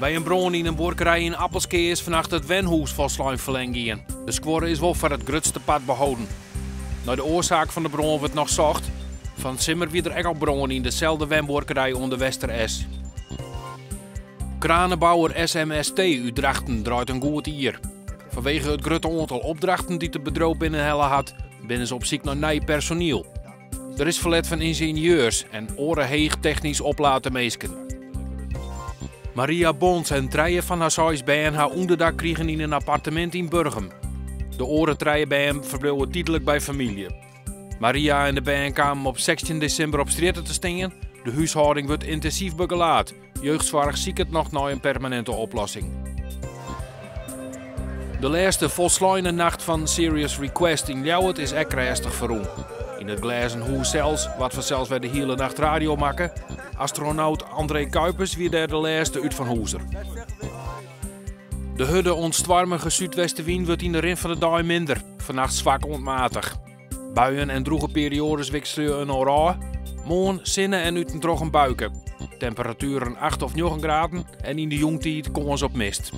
By in brân yn in buorkerij yn Appelskea is fannacht it wenhûs folslein ferlern gien. De skuorre is wol foar it grutste part beholden. Nei de oarsaak fan de brân wurdt noch socht. Fan 't simmer wie der ek al brân yn deselde wenbuorkerij oan de Wester Es. Kranebouwer SMST út Drachten draait in goed jier. Fanwege it grutte oantal opdrachten dy't it bedriuw binnenhelle hat, binne se op syk nei nij personiel. Der is ferlet fan yngenieurs en oare heech technysk oplate minsken. Maria Bons en trije fan har seis bern ha ûnderdak krigen yn in appartemint yn Burgum. De oare trije bern ferbliuwe tydlik by famylje. Maria en de bern kamen op 16 desimber op strjitte te stean. De húshâlding wurdt yntinsyf begelaat. Jeugdsoarch siket noch nei in permaninte oplossing. De lêste folsleine nacht fan Serious Request yn Ljouwert is ek rêstich ferrûn. Yn it glêzen hûs sels waard fansels wer de hiele nacht radio makke. Astronaut André Kuipers wie dêr de lêste útfanhûzer. De hurde oant stoarmige súdwestewyn wurdt yn de rin fan de dei minder, fannacht swak oant matich. Buien en drûge perioades wikselje inoar ôf. Moarn sinne en út en troch in buike. Temperatueren 8 of 9 graden en yn de jûntiid kâns op mist.